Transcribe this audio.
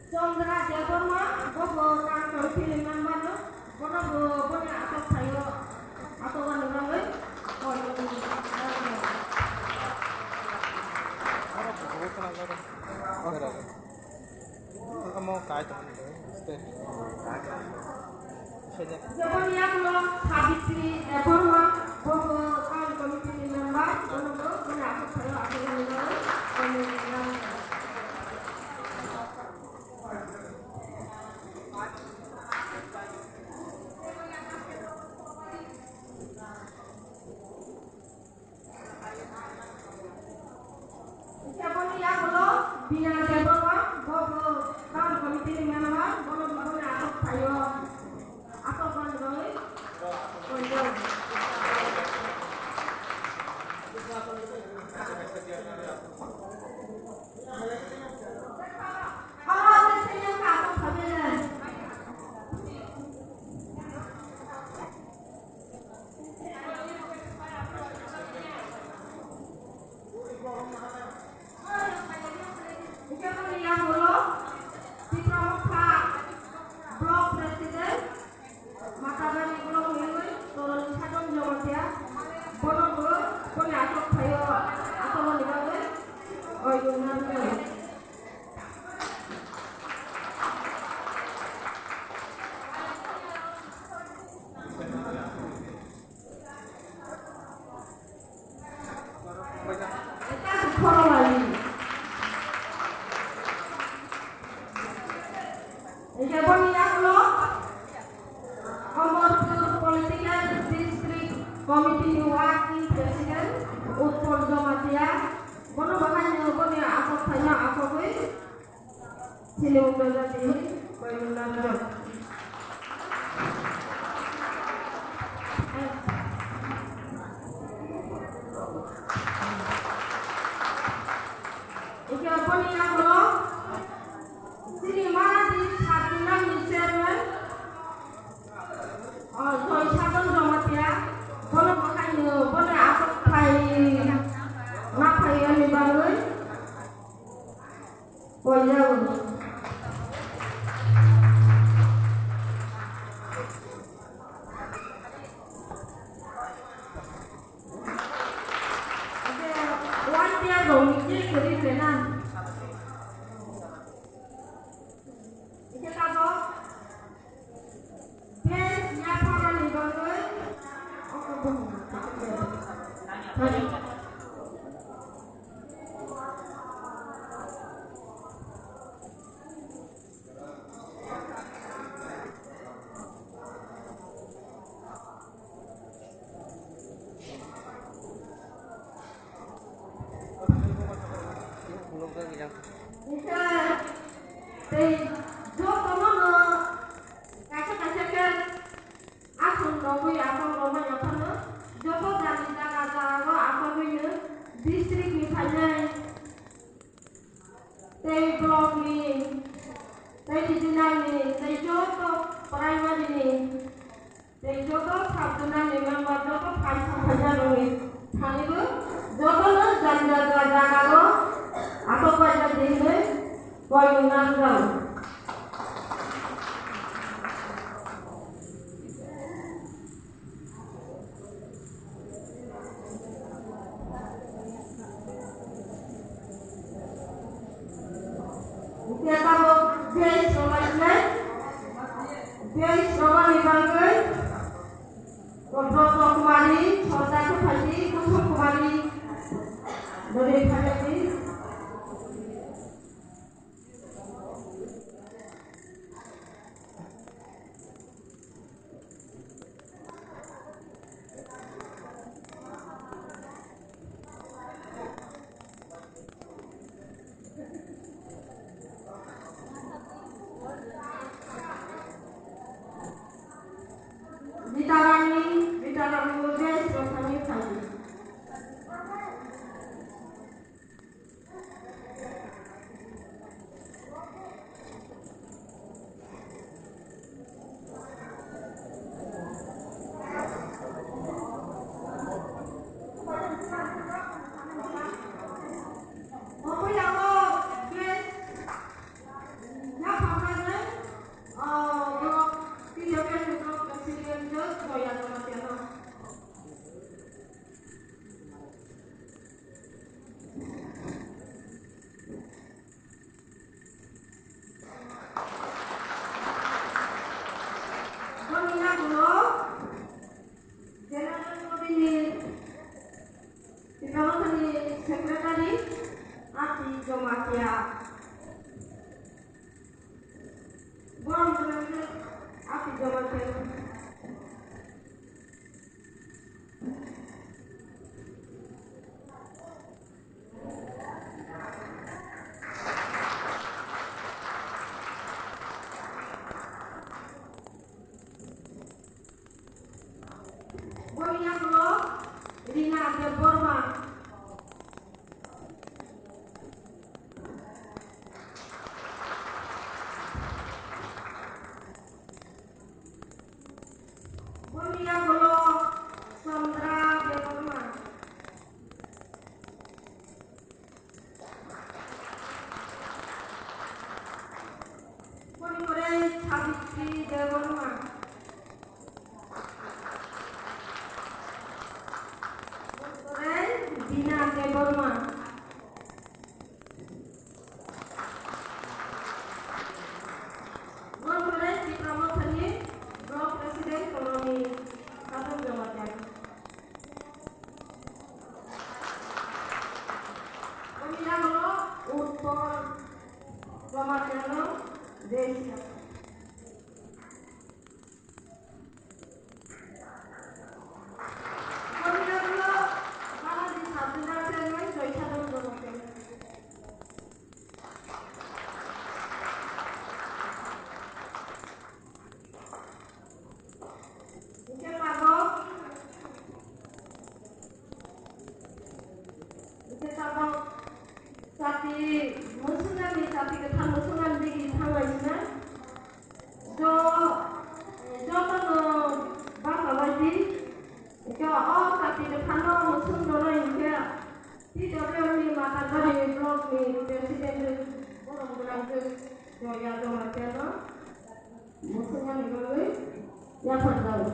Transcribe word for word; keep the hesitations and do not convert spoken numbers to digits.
Chandra Debbarma, bo bo Kangkang film member no, bono bo boni aswk thaio, aswk ani bagwi. Omo kai tong. Jaboni yakulo Sabitri Debbarma, bo bo Kangkang film member, bono bo boni aswk thaio, aswk ani bagwi. Bina Debbarma, bo bo town committee ni member, bono bini aswk thaio, aswk bani bagwi. Block President, Matabari Block ni Toroni Sadon Jamatia, bono bo, boni aswk thaio, aswk ni bagwi, oi, yung nang nang. Hingke boni yakulo Amarpur Political District Committee ni Working President Utpal Jamatia, bono bo haino boni aswk thaino aswkwi Sini ungkha jati, koi ungkha jati. Ike boni yakulo, sini mana di satu nang ni chairman, oh, Joy Sadon Jamatia, bono bo haino, bono aswk khai, ma khai ani bagwi. Poilao. One year rok ni je kwrwi se na. Ike tabok. Tei jotono no kaisa kaisa khe aswk rogwi aswk rogwi aphano joto jani jaga jaga o aswk wngwi no district ni phainai tei block ni tei regional ni tei joto primary ni Tei joto sabjwnani member joto phai saphaiya rokni thanibo jotono jani jani jaga o atok paijak di hinwi koyung nangjak. Hingke tabok base rwbainai, base rwbani bagwi Kodro Kumari, Sordar Kumari, Kuthum Kumari, bwrwi phaiyakni. Borok gwnang khe ati joma khe. Boni yagulo Rina Debbarma. Boni yagulo Chandra Debbarma. Boni pore Sabitri Debbarma. Boni pore Dina Debbarma. Boni pore Tipra Mothani Block President Koloni Sadon Jamatia. Boni yagulo Utpal Jamatia no Desia. Boni yagulo Bangladesh Sabjila Chairman Joy Sadon Jamatia. Hingke tabok, hingke tabok chati mwswngnani, chati kwthar mwswngnani digi thanglai sina. Jo, jotono bachalaidi. Hingke o chati kwtharno mwswng rwno hingke T W ni Matagari block ni president borok gwnang khe. Joya Jamatia no mwswkmani bagwi yaphar rw.